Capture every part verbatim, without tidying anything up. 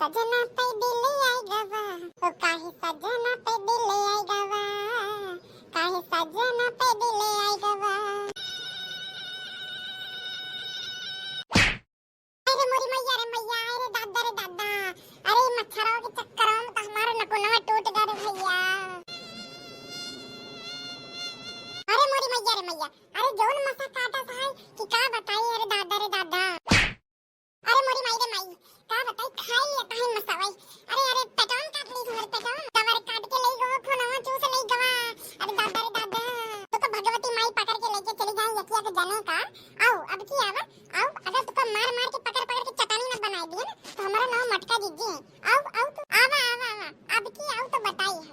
सजना पे दिल आए गवा, ओ काहे सजना पे दिल आए गवा, काहे सजना पे दिल आए गवा। अरे मोरी मैया रे मैया, अरे दादा रे दादा, अरे ई मच्छरवा के चक्करवा में तो हमार नकुनवा टूट गया रे भैया। अरे मोरी मैया रे मैया, अरे जौन मसा काटत है कि का बताई, अरे दादा रे दादा। अरे मोरी माई रे माई, का बताई, खाई लेता है मसावा। अरे, अरे, पेटवा में काट ली, हमारे पेटवा में। कमर काट के ले गवा, खूनवा चूस ले गवा। अरे दादा रे दादा, तो, तो भगवती माई पकड़ के लेके चली गई यकिया के जने का। आओ, अब की आवा, आओ, अगर तुका मार मार के पकड़ पकड़ के चटानी न बनाए दिए ना, तो हमारा नाम मटका जिज्जी है। आओ, आओ तो, आवा, आवा, आवा, अब की आओ तो बताई है।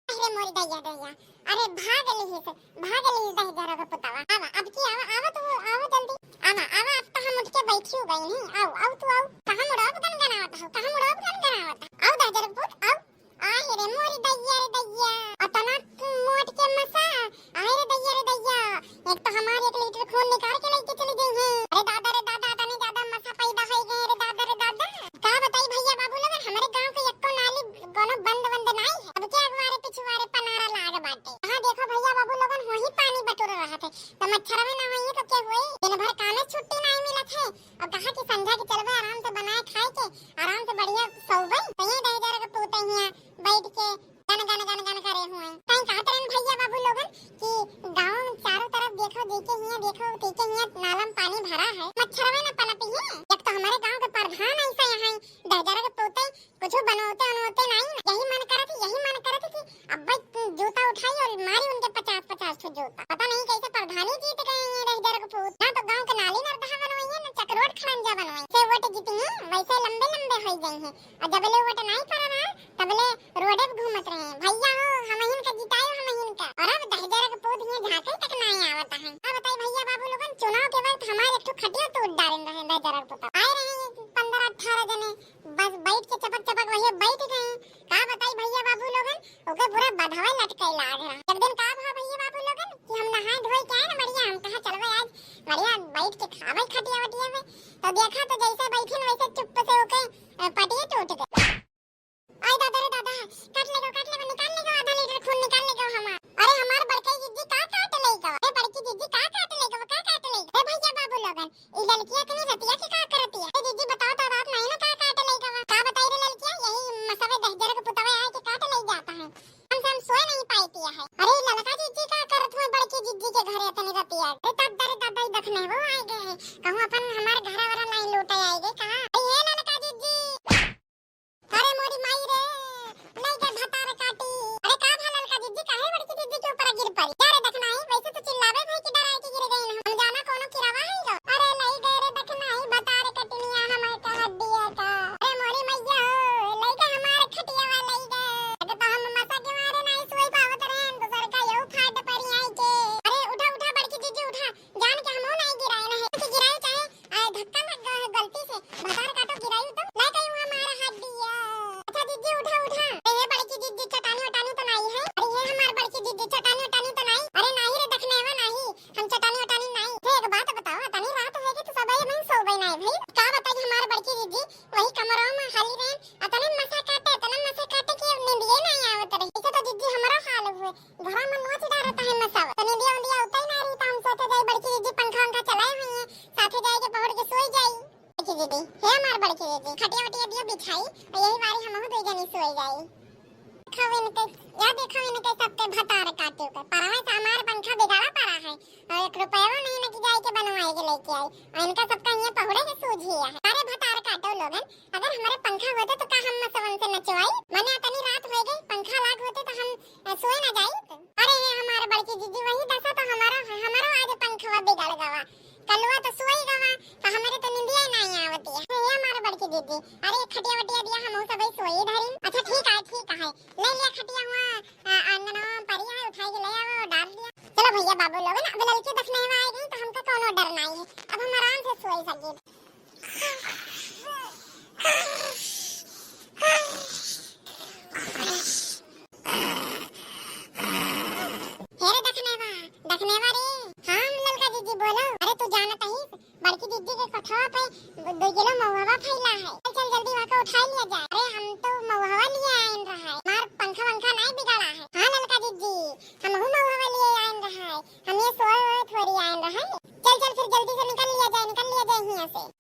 अरे मोरी दैया दैया, अरे भाग लिहिस, भाग लिहिस दहिजरा के पुतवा। आवा, अब की आवा, आवा तू, आवा जल्दी। आवा, आवा, अब तो हम उठ के बैठी हो गई नहीं। आओ, आओ तू आओ। कहाँ मुड़वा गनगनावत हो, कहाँ मुड़वा गनगनावत हो? आओ दहिजरा के पुत, आओ। आहे रे मोरी दैया रे दैया, अतना मोट के मसा, आहे रे दैया रे दैया, एक तो हमार एक लीटर खून निकाल के लेके चली गई है। अरे दादा रे दादा, अतनी ज्यादा मसा पैदा हो गए रे दादा रे दादा। का बताई भैया बाबू लोगन, हमरे गांव के एको नाली कोनो बंद वंद नाई है। अब के अगवारे पिछुआरे पनारा लाग बाटे। कहाँ देखो भैया बाबू लोगन, वही पानी बटोर रहा थे, तो मच्छर में ना होइए तो क्या हुई? दिन भर कामे छुट्टी नाई मिलत है, और कहा कि संझा के चलबे आराम से बनाए खाए के, आराम से बढ़िया सोबे। तो ये दहिजरा के पूते हिया बैठ के गन गन गन गन करे हुए। कहीं कहत रहन भैया बाबू लोगन कि गाँव चारों तरफ देखो, जेके हिया देखो, तेके हिया नाला में पानी भरा है, मच्छरवे न पनपी है। एक तो हमारे गाँव के प्रधान ऐसा यहाँ है, दहिजरा के पूते कुछ बनोते उनोते नहीं ना। यही मन करत, यही मन करत कि अब जूता उठाई और मारी उनके पचास पचास ठो जूता। पता नहीं कैसे प्रधानी जीत गए ये दहिजरा के पूत। ना तो गाँव के नाली नरदहा बनवाई है, ना चकरोट खड़ंजा बनवाई। से वोट जीती हैं, वैसे लंबे लंबे हो गई हैं। और जबले वोट नहीं पड़ा ना, तबले रोडे पे घूमत रहे। भैया हो, हमहिन का जितायो, हमहिन का। और अब दहिजरा के पूत हियाँ झांके तक नहीं आवत है। का बताई भैया बाबू लोगन, चुनाव के वक्त हमारे एक ठो खटिया तोड़ डालन रहे दहिजरा के पूत। आए रहे पंद्रह अठारह जने, बस बैठ के चपक चपक वही बैठ गए। का बताई भैया बाबू लोगन, ओके पूरा बधवे लटके लाग रहा। एक दिन का भा भैया बाबू लोगन कि हम नहाए धोए के आए ना बढ़िया, हम कहा चलबे आज बढ़िया बैठ के खावे खटिया वटिया में। तो देखा तो जैसे बैठिन वैसे चुप से ओके, अ, पटिया टूट गए। आई दादा रे दादा, काट ले गो, काट ले गो, निकाल ले गो, आधा लीटर खून निकाल ले गो हमार। अरे हमार बड़की जिज्जी का काट ले गो? अरे बड़की जिज्जी का काट ले गो, का काट ले गो? ए भैया बाबू लोगन, ई ललकिया तनी रतिया के का करतिया? ए जिज्जी बताओ तो रात नहीं ना का काट ले गो? का बताई रे ललकिया, यही मसवे दहिजरा के पुतवे आए के काट ले जाता है। हमसे हम सोए नहीं पाई पिया है। अरे ललका जिज्जी का करत हुए बड़की जिज्जी के घरे तनी रतिया? अरे दादा रे दादा, ई दखने वो आए गए हैं, कहूँ अपन हमार घरा वरा नहीं लूटे आए गए कहाँ? अरे ये ललका जिज्जी। अरे मोरी माई रे, लई गए भतार काटी। अरे का भा ललका जिज्जी, काहे बड़की जिज्जी के ऊपर गिर पड़ी? का रे दखनाही, वैसे तो चिल्लावे भई कि डराए के गिर गई ना। हम जाना कोनो किरावा है लो। अरे लई गए रे दखनाही भतार कटनिया हमार का हड्डिया का। अरे मोरी मैया हो, लई गए हमार खटियावा लई गए। अरे तो हम मसा के मारे नहीं सोई पावत रहे, दूसर का यू फाट पड़ी आई के। अरे उठा उठा बड़की जिज्जी उठा, जान के हमहू नहीं गिराए ना है। तो गिराए चाहे आ, धक्का लग गया है गलती से। भतार काटो गिराई तो। ले गई हुआ हमारा हाथ दिया। अच्छा जिज्जी उठा उठा। ए, ये बड़की जिज्जी चटानी वटानी तो नहीं है? अरे ये हमार बड़की जिज्जी चटानी वटानी तो नहीं? अरे नहीं रे दखनेवा नहीं, हम चटानी वटानी नहीं। हे एक बात बताओ, अतनी रात होगी तो सब ये मन सोबे नहीं भाई। का बताई हमार बड़की जिज्जी वही कमरा में हाली रहन, अतने मसा काटे, अतने मसा काटे कि अब नींद ये नहीं आवत रही। ऐसे तो जिज्जी हमारा हाल हुए। घरा में नोच डारत है मसावा। तो निंदिया उंदिया उतई ना रही, तो हम सोचे जाई बड़की जिज्जी पंखा उंखा चलाए हुई हैं, साथे जाए के पहुड़ के सोई जाई। बड़की जिज्जी, हे हमार बड़की जिज्जी, खटिया वटिया दियो बिछाई, और यही बारी हमहू दो जनी सोई जाई। देखो इनके, या देखो इनके सबके भतार काटे के। परवा से हमार पंखा बिगाड़ा पड़ा है, और एक रुपया नहीं ना कि जाए के बनवाए के लेके आई, और इनका सबका ये पहुड़े के सूझ ही है। अरे भतार काटो लोगन, अगर हमारे पंखा होते तो का हम मसवन से नचवाई? मने अतनी रात हो गई, पंखा लाग होते तो हम, अ, सोए ना जाई। अरे ये हमारे बड़की जिज्जी वही दशा तो हमारा, हमारा आज पंखवा बिगड़ गवा। कलवा तो सोई गवा, तो हमारे तो निंदिया नहीं आवती है। ये हमारे बड़की जिज्जी, अरे खटिया वटिया दिया हम सब सोई धरी। अच्छा ठीक है, ठीक है, ले लिया खटिया हुआ, अ, अंगनवा में पड़ी है, उठाई के ले आवा और डाल दिया। चलो भैया बाबू लोगन, अब ललकी दखनेवा आ गई तो हमका कोनो डर नहीं है, अब हम आराम से सोई सकी। हे रे दखनेवा, दखनेवा रे। हाँ, ललका जिज्जी बोलो। अरे तू जानत ही, बड़की जिज्जी के पे दो किलो महुआ फैला है। चल, चल, जल्दी वहाँ का उठा लिया जाए। अरे, हम तो महुआ लिए आइन रहा है, हमार पंखा वंखा नहीं बिगाड़ा है। हाँ ललका दीदी, हम महुआ लिए आइन रहा है, हम ये सोए हुए थोड़ी आइन रहा है। चल, चल, फिर जल्दी से निकल लिया जाए, निकल लिया जाए यहाँ से।